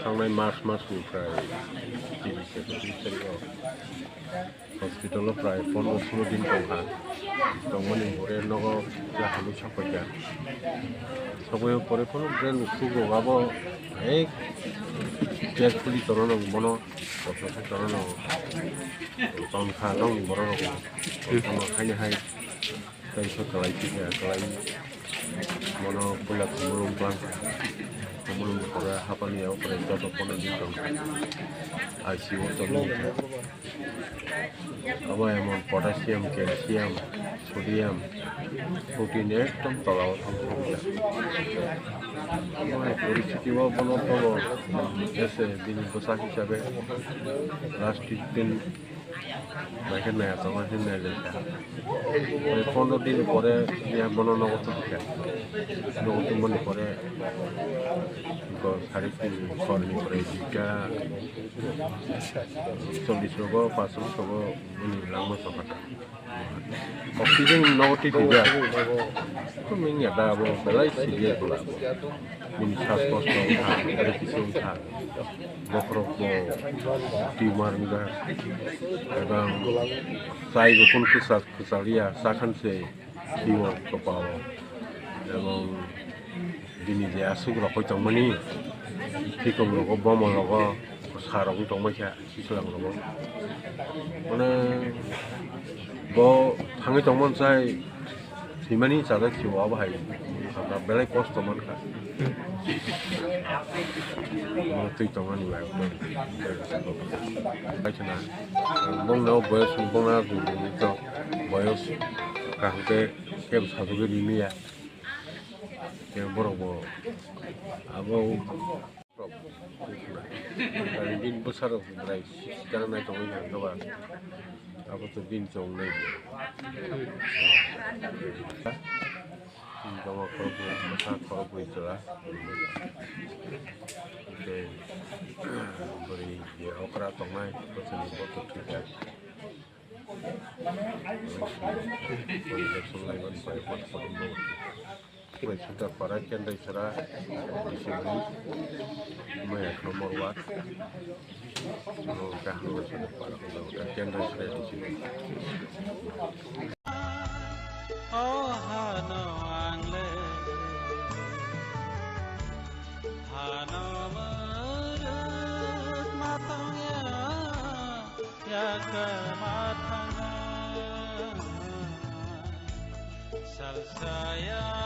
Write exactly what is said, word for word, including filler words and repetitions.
Thangnai March masni prai tris ekatris tarikh o hospital o prai pondro sulo din tongkha. Tongmani hore nogo hamwi sokpaikha. Sokpai pore phano bren suk rok abo hai carefully tongna nango bono, kosto khe tongna nango. Tongkha nokni borok rok tongkha haino hai. Tei khe kwlai khe ya, kwlai. Bono puila khumulwng bang. Khumulwng kora hapani ya, okrai joto pono di tong. I C U o tong. Abo emon potassium, calcium, sodium, protein ekdom tola o thang thang ya. Abo poristiti o bono tobo ese bini bwsa hisabe last week din Bai khe nai aswk, bai khe nai lai kha. Bai pondro din pore ya bono nogo tubukha. Nogo tubumani pore ko sari tin, korni pore dika chollish rogo, paanch rogo bini langma sokha. Oxygen nogo twi twi ya. Ko ming ya da abo belai serious bwla abo. Bini sas kosto wngkha, tei kisa wngkha. Bokhorok bo tumor wngkha. Ebang chai bo phano kwchak kwchaliya, sakhan se tio kopao. Ebang bini je aswk rokoi tongmani, thikong rogo, bomo rogo, sa rok wng tongmani kha. Siswlang rogo. Mane bo thangwi tongmani sai thwimani chajak si bo abo hai belai kosto mankha. Mo twi tongmani bai. Bai khna bongno boyos bongna to boyos kaham khe kebo sajagwi rimiya. Khe borok bo abo Rok, bini bwsarok bwrai sikang nai tongwi kha, hwnkhe ba abo to bini chong nai. Joma khoroknwi, bwsa khoroknwi chwla. Tei bwrwi je okra tongnai, bwsani bo to thwikha. Injection laiman bai hot hot no. Bai suta para kendai sara disini. Maya nomor wat. No kaham sara para kendai sara disini. Oh hano angle, hano marut matangya. Yakar mathang salsaya.